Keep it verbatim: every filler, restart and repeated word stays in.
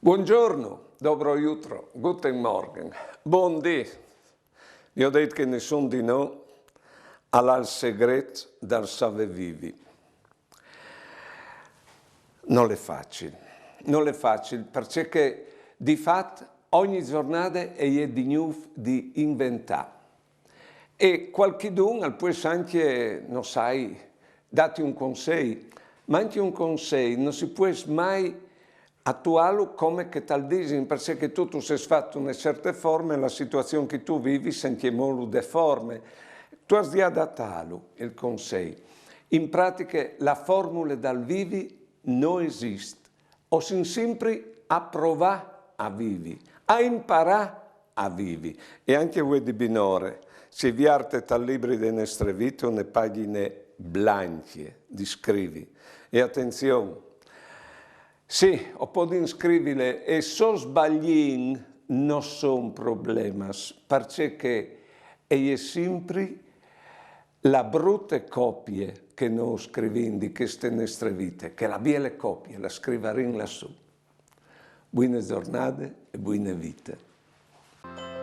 Buongiorno, dobro jutro, guten Morgen, bundì. Vi ho detto che nessun di noi ha il segreto dal saver vivi. Non è facile, non è facile, perché di fatto ogni giornata è di nuovo di inventare. E qualchidun al può anche, non sai, dati un consiglio, ma anche un consiglio non si può mai attuarlo come che tal disin, perché tu tu sei fatto in una certa forma e la situazione che tu vivi senti molto deforme. Tu has di adattarlo, il consiglio. In pratica la formula dal vivi non esiste. O sin sempre a provare a vivi, a imparare a vivi. E anche voi di Binore, se viarte tal libri de nestre vite, une pagine blanche di scrivi. E attenzione, sì, o podin scrivile e so sbaglin non son problemas, perché che e è sempre la brutte copie che noi scrivim di queste nestre vite, che la biele copie la scrivarin lassù. Buine giornate e buine vite.